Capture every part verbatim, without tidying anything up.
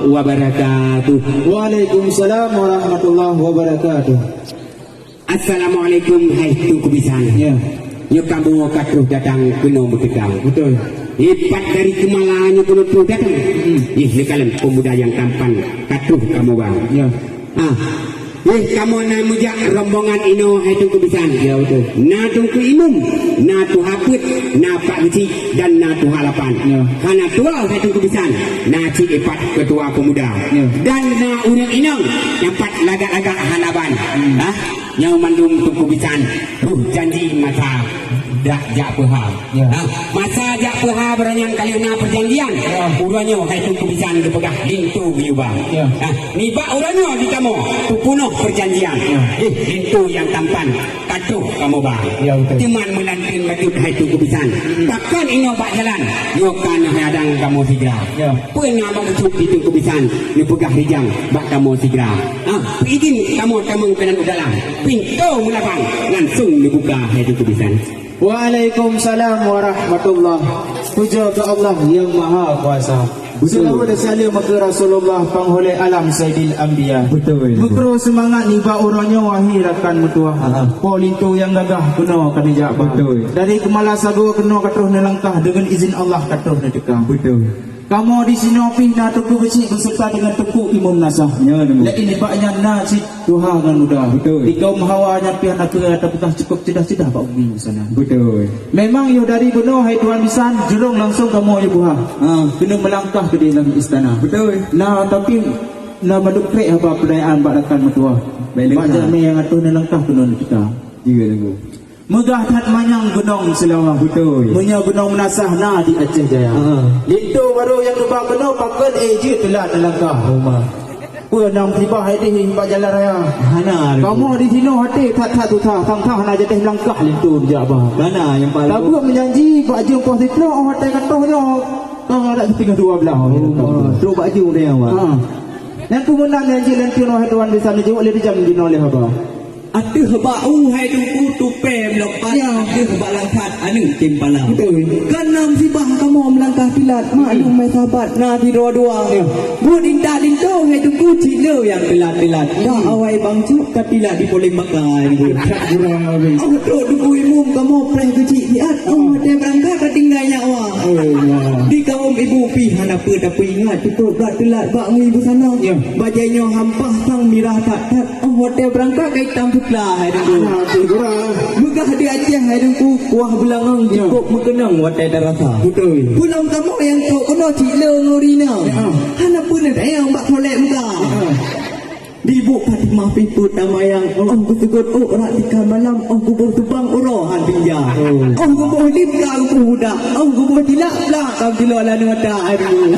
Wabarakatuh. Waalaikumsalam warahmatullahi wabarakatuh. Assalamualaikum, hai Teungku Bisan. Ya. Nyoe kamoe ka troh datang keunoe meuteugah. Betul. Ipat dari Keumala nyoe keunoe troh datang. Hmm. Ih, neukalon pemuda nyang tampan ka troh kamoe ba. Ya. Ah. Ih, kamoe na meujak rombongan inoe, hai Teungku Bisan. Ya, betul. Na Teungku Imum, na Tuha Peuet, na Pak Geuchik, dan na Tuha Lapan. Ya. Hana tuwoe, hai Teungku Bisan, na cit ipat keutua pemuda. Ya. Dan na ureueng inong nyang pat lagak-lagak hana ban. Hmm. Ah. Nyoe mandum Teungku Bisan, troh janji masa dak jak peuha. Ya. Nah, masa jak peuha barangnya ka lheueh na peujanjian. Ya. Uroe nyoe hai Teungku Bisan geupeugah linto geuyue ba. Ya. Nah, nibak uroe nyoe di kamoe teupeunoh peujanjian. Ya. Eh, linto nyang tampan ka troh kamoe ba. Ya, betul. Teuma meulanteuen bacut hai Teungku Bisan. Hmm. Pakon inoe bak jalan, nyoe ka neuhadang kamoe sigra. Ya. Peue na meukeusut di Teungku Bisan neupeugah rijang bak kamoe sigra. Ah, peuidin kamoe tamong keunan u dalam. Pintoe meulabang langsong neubuka hai Teungku Bisan. Waalaikumsalam warahmatullah. Puja keu Allah Nyang Maha Kuasa. Betul. Seulaweuet dan saleuem keu Rasulullah, panghulée alam Saidil Anbiya. Betul. Meukeureuh seumangat nibak uroe nyoe, wahai rakan meutuwah. Ha. Po linto nyang gagah keunoe ka neujak ba. Betul. Dari Keumala Sagoe keunoe ka troh neulangkah, deungon izin Allah ka troh neuteuka. Betul. Kamoe disinoe pih na Teungku Geuchik beuseureuta deungon Teungku Imum Nasah. Ya, Teungku. Laén nibak nyan na cit tuha ngon muda. Betul. Di kaum hawa nyan pih na keu tapeugah cukup ceudah-ceudah bak umi sana. Betul. Memang yoh dari bunoe hai Tuan Bisan, jurông langsong kamoe yue buha. Ha. Keuneuk meulangkah keudeh lam istana. Betul. Na, tapi na mandum krek haba peudayaan bak rakan meutuwah. Baik, bak jamé nyang atoh neulangkah keunoe kita. Iya, Teungku. Meugah that manyang gunong Seulawah. Betul. Meunyoe gunong Meunasah na di Aceh Jaya. Ha. Linto barô nyang neuba keunoe pakon, eh, jeuet teulat neulangkah. Oh, ma. Peue na musibah hai deh bak jalan raya. Hana. Kamoe di sinoe até that-that susah, sang-sang hana jadeh meulangkah linto jak ba. Hana nyang paléng. Tabuet meujanji bak jeuem poh siplôh, oh, watée ka troh nyoe. Ka rot siteungoh dua blaih. Oh, ma. Trok bak jeuem deh, Wan. Ha. Nyang keu meunan nyang jeuet lôn kheun, wahai Tuan Bisan, neujaweueb lé rijang jinoe lé haba. Ateueh bak u hai Teungku tupée meulompat, ya, ateueh bak langsat aneuk timpala. Betul. Kan na musibah kamoe meulangkah teulat, maklum, hmm, hai sahabat, na sidroe dua. Ya. Buet intat linto hai Teungku cit le nyang teulat-teulat. Hmm. Ka awai bang cut ka teulat di poleng baka. Betul, kurang lebih. Oh, trok Teungku Imum kamoe preh keuchik siat. Oh, watée beurangkat ka tinggai nyawa. Oh, ya. Di kaum ibu pih hana peue tapeuingat, cukup brat teulat bak ngui busana. Ya. Bajée nyoe hampah sang mirah that-that. Oh, watée beurangkat ka itam seukla hai Teungku. Ah, betul, kurang. Meugah di Aceh hai Teungku, kuah beulangong, ya, cukup meukeunong watée tarasa. Betul. Pulang kamoe nyang trok keunoe cit le ngon ureueng inong. Ya. Hana peue neutanyong bak solek muka. Ya. Di ibu Fatimah pih peuet tamayang, oh, geuseugot ôk rot tika malam, oh, geuboh tubang uroe han tinja. Oh. Oh, geuboh lip ka geuboh udak, oh, geuboh tilak plak ka geulo lalu mata. Aduh.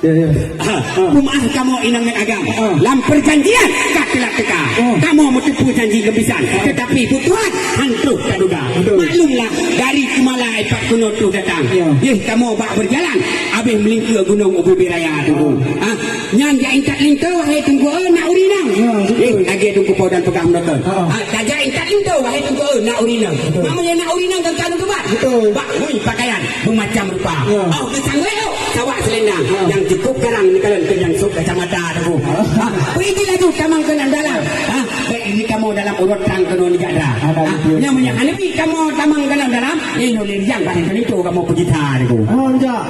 Ya, ya. Ha, peumaáh kamoe inong ngon agam. Ha. Lam peujanjian ka teulat teuka. Ha. Kamoe meuteupeue janji ngon Bisan, ha, teutapi buet Tuhan han troh taduga. Betul. Maklumlah, dari Keumala ipat keunoe troh datang. Ya. Yeh, kamoe bak beujalan, abéh meulingkeue gunong Ubé-bé Raya, Teungku. Ha? Nyan jak intat linto, wahai Teungku, eh, na ureueng inong. Ya, betul. Eh, lagée Teungku Po dan peugah meunoe. Ha. Ha, tajak intat linto, wahai Teungku, eh, na ureueng inong. Betul. Meunyoe na ureueng inong kan ka lôn teubat. Betul. Bak ngui pakaian meumacam rupa. Ya. Oh, geusanggoe, oh, sawak seulendang. Ya. Nyang cukup garang neukalon keu nyang sôk kacamata, Teungku. Ha. Ha, peue jih laju tamong keunan dalam. Ha, baik ini kamoe dalam uroe trang keunoe neujak dra. Ha, betul. Nyang meunyoe hana pih kamoe tamong keunan dalam, nyoe lôn rijang bak linto kamoe peugita, Teungku. Oh, jak.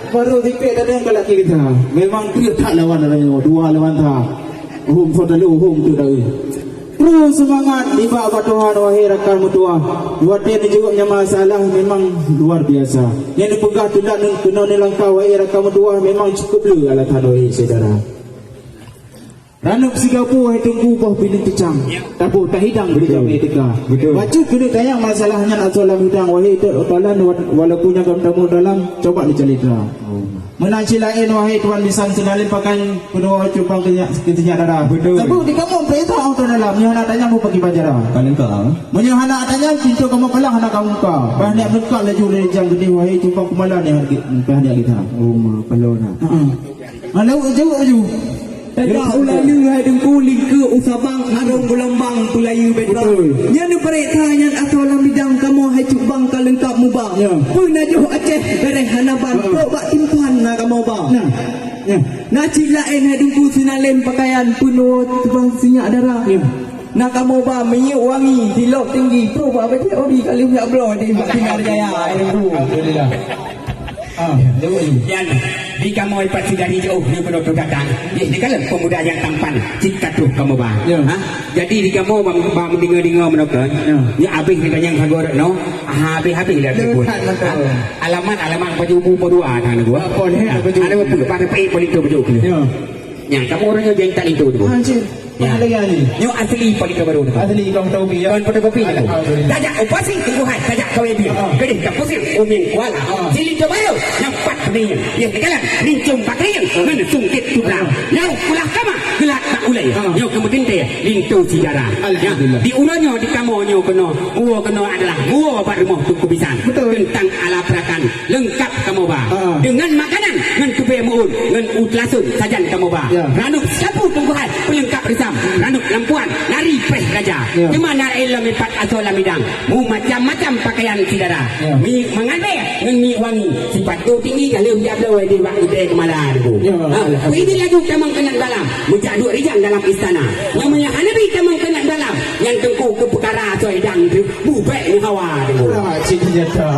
Baru dipek tadi yang galak kita. Memang dia tak lawan orang yang dua lawan tak. Hum, saudara, hum tu dari. Terus semangat nibak bak Tuhan, wahai rakan meutuah. Watée neujaweueb nyan masalah memang luar biasa. Nyang neupeugah teulat nun keunoe neulangkah, wahai rakan meutuah, memang cukup le alasan, wahai syedara. Ranup sigapu hai Teungku boh bineung picang. Ya. Taboh tahidang. Betul. Di jamé teuka. Betul. Bacut keuneuk tanyong masalah nyan asoe lam hidang, wahai Teungku Tuan, wa-, walaupun nyang gam tamu dalam, coba dicalitra. Oh. Meunan cit laén, wahai Tuan Bisan, seunalin pakaian keunoe cumpang keu nyak, keu nyak dara. Betul. Sabab di kamoe peurintah, oh, Tuan Alam, nyoe hana tanyong beu pagi bajara. Paléng ka. Meunyoe hana tanyong, pintoe kamoe palang hana kamoe buka. Bah nyak meukat laju lé jang geudeh, wahai cumpang Keumala nyak hareuga, nyak kita. Oh, ma, paloe na. Heeh. Lalu jaweueb laju. Teuka u lalu hai Teungku, lingkeue u sabang, arong geulombang peulayeue beta. Betul. Nyan neupareksa nyan asoe lam bidang kamoe hai cut bang ka leungkap mubang. Ya. Peunajoh Aceh bereh hana ban, ha, trok bak timpan na kamoe ba. Nah. Ya. Na cit laén hai Teungku sinalem pakaian peunoh teuban sinyak dara. Ya. Na kamoe ba minyeuk wangi, silop tinggi, peue bak becek odi ka lheueh jak bloe di bak Sinar Jaya, hai Teungku. Alhamdulillah. Ah, jawab ni. Yan, di kamoe pat sigari jauh nyoe keunoe tu datang. Di, di kalon pemuda nyang tampan, cit ka troh kamoe ba. Ya. Ha? Jadi di kamoe ba, ba meudeungoe-deungoe meunoe kan. Ya. Nyoe abéh ni tanyang sagoe rot noh. Ah, habéh-habéh dah telepon. Alamat, alamat baju bu dua dah nunggu. Apa ni? Ada baju. Ada baju. Pada pai paling tu baju. Ya. Yang kamu orangnya jangan tak itu tu. Ha, cik. Ya. Mana lagi ni? Nyoe asli paling baru tu. Asli kau tahu dia. Tuan fotokopi tu. Alhamdulillah. Tajak upasi tunggu hai, tajak kawin dia. Ah. Kedih tak pusing, uming kuala. Ah. Sili tu baru, nampak ni. Ya, sekarang, rincung pakaian, mana sungkit tu dah. Nyoe kulah kama, gelak tak ulai. Ah. Nyoe kemudian dia, lintu sejarah. Ya, alhamdulillah. Di uroe nyoe, di kamoe nyoe keunoe. Buo keunoe adalah buo bak rumoh Teungku Bisan. Betul. Teuntang ala peurakan leungkap kamoe ba. Ha. Deungon makanan, ngon tubée meu'un, ngon u teulason sajan kamoe ba. Ya. Ranub sapu tungkuhan, peulengkap reusam, ranub lampuan, nari preh raja. Ya. Teuma na ilom ipat asoe lam idang, meumacam-macam pakaian syedara. Ya. Mi mangat bèe ngon mi wangi, sipat tu tinggi ka lheueh jak bloe di bak gudée keumala tu. Ya. Ha. Alhamdulillah. Ini lagu tamong keunan dalam, meujak duek rijang dalam istana. Nyang meunyo hana bi tamong keunan dalam, nyan teungku keu peukara asoe idang tu. Bubek ngon hawa tu. Ah, cit nyata.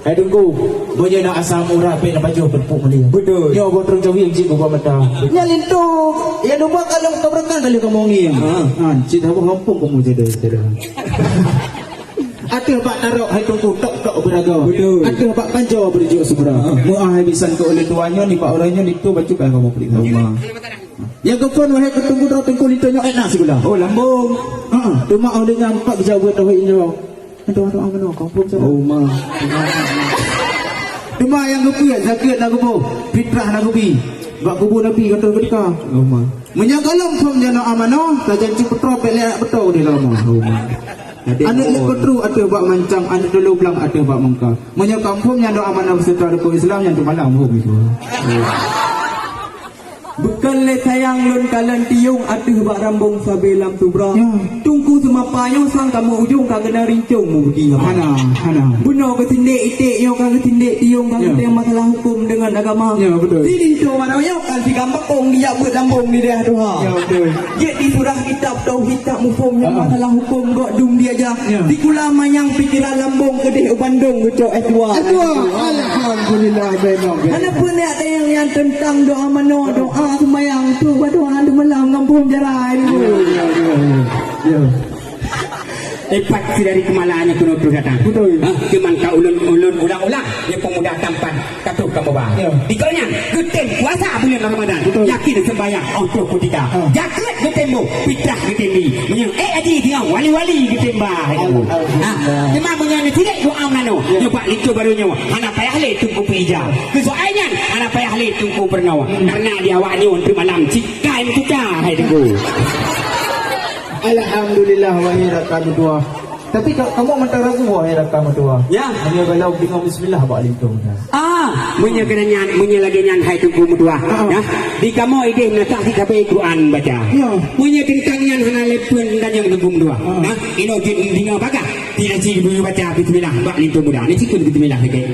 Hai Teungku, meunyoe na asam urat, bèk na pajoh peuneupok mulia. Betul. Nyoe boh treuk cawing cit bubah mata. Nyan linto, ya duba kalon keubeurekan kali kamoe ngieng. Ha. Ha, cit haba gampông kamoe jadi, jadi. Ateueh bak tarok hai Teungku tok-tok beuraga. Betul. Ateueh bak panjoe beureujuk seubra. Ha. Meuah hai bisan keu ulôn tuan nyoe, nibak uroe nyoe linto bacut ka kamoe peugah. Nyang geuphon wahai Teungku droe Teungku linto nyoe ék na sigula. Oh, lambong. Ha, teuma oh lheueh nyan pat geujaweueb tauhid nyoe. Doa-doa meunoe, kampung sana. Oh, ma. Teuma nyang geupeuet, zakeuet na geuboh, fitrah na geubi. Bak kubu Nabi ka troh geuteuka. Oh, ma. Meunyoe gohlom phom nyoe na amanah, sajan cit peutroh pek lé anak beutôi di lama. Oh, ma. Aneuk leuet peutru ateueh bak mancang, aneuk dulu blang ateueh bak mangka. Meunyoe kampung nyan doa amanah beuseuta rukon Islam, nyan teumalam hom itu. Beukan lé sayang lôn kalon tiyong ateueh bak rambong sabe lam subra. Ya. Teungku seumapa nyoe sang kamoe ujong ka keunan rincong meubudi ngon hana, hana. Bunoe geutindek iték nyoe ka geutindek tiyong ka geutém masalah huköm deungon agama. Ya, betul. Di linto manoe nyoe kan sigam bakong dijak beuet lambong di dayah tuha. Ya, betul. Jeuet di surah kitab tauhid tak muphom nyoe masalah huköm gok dum diaja. Ya. Sikula manyang pikeran lambong keudeh u Bandung geucok S dua. S dua. Alhamdulillah, baik, baik. Hana peureulèe teuntang doa manoe, doa seumayang tu, badoa di malam ngampông jarai. Ya, ya, ya, ya. Ya. Ipat si dari kemala nyoe keunoe troh datang. Betul. Ha, cuman ka ulôn, ulôn ulang-ulang, nyoe pemuda tampan. Ka troh kamoe ba. Ya. Dikeue nyan, geutém puasa buleuen Ramadan. Betul. Yakin seumbahyang, oh troh kutika. Ha. Zakeuet geutém boh, fitrah geutém bi. Meunyoe ék haji deungon wali-wali geutém ba. Al-, alhamdulillah. Ha. Teuma meunyoe neutilek doa meunan, ya, nyoe bak linto barô nyoe, hana payah lé teungku peuija. Keu soai nyan, hana payah lé teungku peurunoe. Hmm. Karena di awak nyoe teuk malam cit kai meutuka, hai teungku. Alhamdulillah, wahai rakan meutuah. Tapi ka-, kamoe mantong ragu, wahai rakan meutuah. Ya. Meunyoe galau deungon bismillah bak linto dah. Ah, meunyoe keunan nyan, meunyoe lagèe nyan hai teungku meutuah. Ah. Ya. Di kamoe idéh meunasah sit sabe Quran baca. Ya. Meunyoe teuntang nyan hana lé peue teuntang nyang teungku meutuah. Ah. Ha? Inoe jeuet deungoe bagah. Tidak cit baca bismillah bak linto muda. Ni cit pun bismillah lagèe.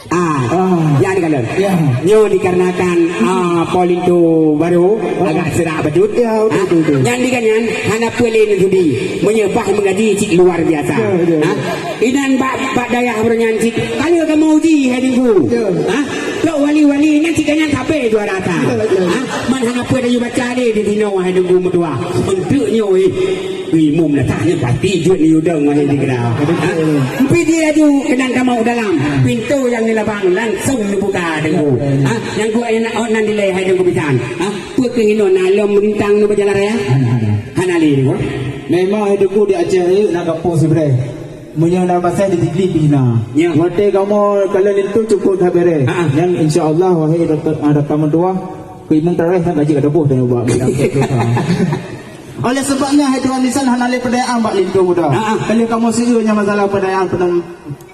Ah, ah, ya dikalon. Ya. Nyoe dikarenakan, ah, po linto barô, ah, agak serak bacut. Ya, betul, ah, betul, betul. Nyan dikan nyan hana peue lé neusudi. Meunyoe bah meugaji cit luar biasa. Ya, betul. Ah, inan bak, bak dayah baroe nyan cit. Kali kamoe uji hai teungku. Ya. Ah, tok wali-wali nyan cit nyan sabe juara ta. Ya, ya. Ah, man hana peue laju baca lé di sinoe hai teungku meutuah. Untuk nyoe, eh. Imum dah tah nyan pasti jeuet neuyue dong wahé di keudau. Ha? Meupi di laju keunan tamong u dalam. Pintoe nyang neulabang langsong neubuka teungku. Ha? Nyang kuat nyang nak ot nan dilèe hai teungku bisan. Ha? Peue keuh inoe na lom rintang neu beujalan raya? Hana, hana. Hana lé teungku. Memang hai teungku di Aceh rayeuk na gampông sibreh. Meunyoe na pasai di Sigli pih na. Ya. Watèe kamoe kalon linto cukôp that bèrèh. Ha, ha. Nyan insya Allah wahé rakan meutuah keu imum taraih nyan gaji ka daboh tanyoe bak. Oleh sebab nyan, hai tuan bisan, hana lé peudayaan bak linto muda. Ha, ha. Kali kamoe seueu nyan masalah peudayaan, peudayaan,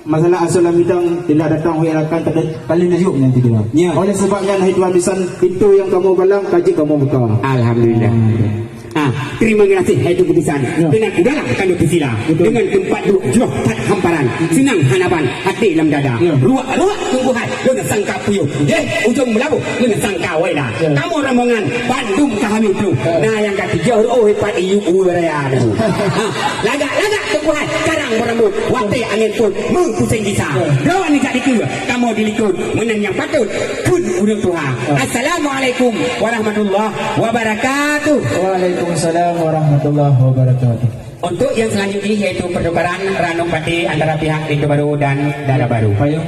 masalah asoe lam idang, bila datang wahé rakan, pada kali neuyue nyan tiga. Ya. Oleh sebab nyan, hai tuan bisan, pintoe nyang kamoe galang, ka jeuet kamoe buka. Alhamdulillah. Hmm. Ha, terima kasih hai Teungku Bisan. Ya. Dengan udara kami bersila. Betul. Dengan tempat duduk jroh that hamparan. Senang hana ban hati lam dada. Ya. Ruak-ruak Teungku hai lôn sangka puyôh. Deh ujong meulaboh lôn sangka weda. Ya. Kamoe rombongan bandum ka hami troh. Ya. Nah nyang ka tujoh reuôh pat iyu uwe raya tu. Ha, lagak-lagak Teungku hai karang beurambot watèe angén pôt meupuseng gisa. Ya. Droeneuh jak dikeue kamoe di likôt meunan nyang patôt kheun ureueng tuha. Ya. Assalamualaikum warahmatullahi wabarakatuh. Waalaikumsalam warahmatullahi wabarakatuh. Untuk yang selanjutnya yaitu pertukaran ranub baté antara pihak Linto Barô dan Dara Barô. Payung.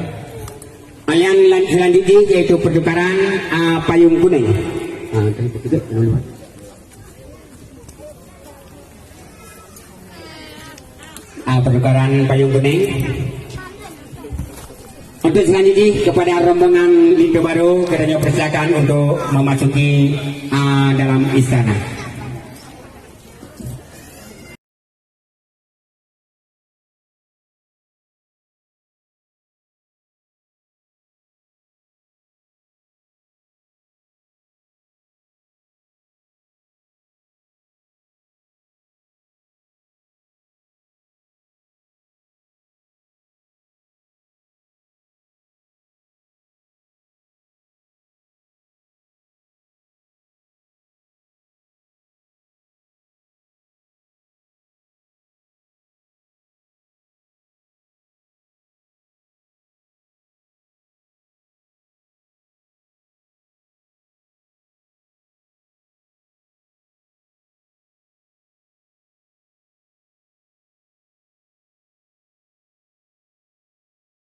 Yang lan-, selanjutnya yaitu pertukaran, ah, payung kuning. Ah, tu, tu, tu, tu, tu. Ah, pertukaran payung kuning. Untuk selanjutnya kepada rombongan Linto Barô, kita persilakan untuk memasuki, ah, dalam istana.